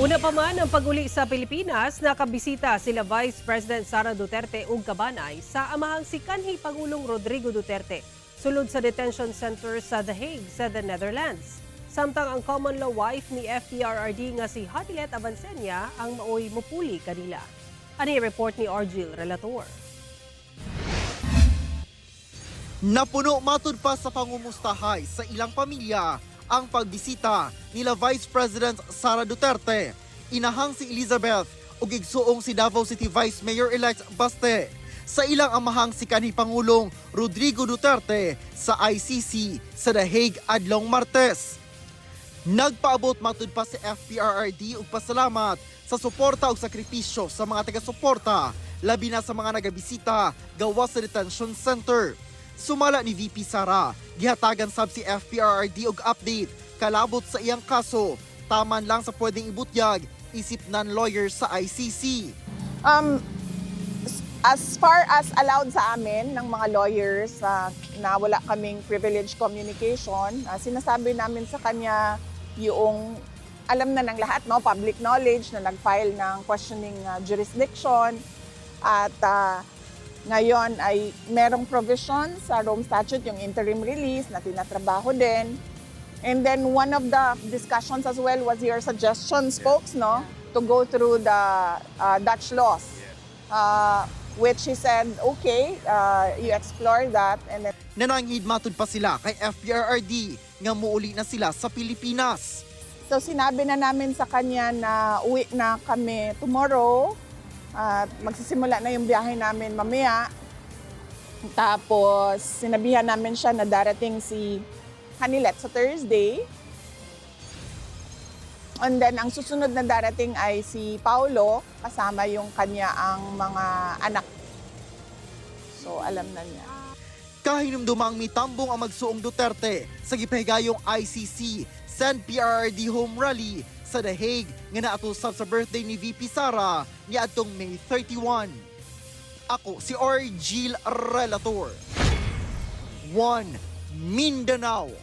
Una pa man ang pag-uli sa Pilipinas, nakabisita sila Vice President Sara Duterte ug kabanay sa amahang si kanhi Pangulong Rodrigo Duterte sulod sa detention center sa The Hague sa the Netherlands. Samtang ang common law wife ni FPRRD nga si Honeylet Avanceña ang maoy mupuli kanila. Ani report ni Argil Relator. Napuno matud pa sa pangumustahay sa ilang pamilya ang pagbisita nila Vice President Sara Duterte, inahang si Elizabeth ug igsuong si Davao City Vice Mayor-elect Baste sa ilang amahang si kanhi Pangulong Rodrigo Duterte sa ICC sa The Hague adlong Martes. Nagpaabot matud pa si FPRRD og pasalamat sa suporta ug sakripisyo sa mga taga-suporta, labi na sa mga nagabisita gawas sa detention center. Sumala ni VP Sara, gihatagan sab si FPRRD og update kalabot sa iyang kaso, taman lang sa pwedeng ibutyag isip non-lawyer sa ICC. As far as allowed sa amin ng mga lawyers na wala kaming privileged communication, sinasabi namin sa kanya yung alam na ng lahat, no, public knowledge na nag-file ng questioning jurisdiction at ngayon ay merong provision sa Rome Statute, yung interim release na tinatrabaho din. And then one of the discussions as well was your suggestion, spokes, no, to go through the Dutch laws, which he said, "Okay, you explore that." And then Nananghid matud pa sila kay FPRRD nga muuli na sila sa Pilipinas. So sinabi na namin sa kanya na uwi na kami tomorrow at magsisimula na yung biyahe namin mamaya. Tapos sinabihan namin siya na darating si Honeylet sa Thursday. And then ang susunod na darating ay si Paulo kasama yung kanya ang mga anak. So alam na niya. Kahinumdumang mitambong ang magsuong Duterte sa gipahigayong ICC Send PRRD Home Rally sa The Hague nga naadto sab sa birthday ni VP Sara niadtong May 31. Ako si Argil Relator. 1 Mindanao.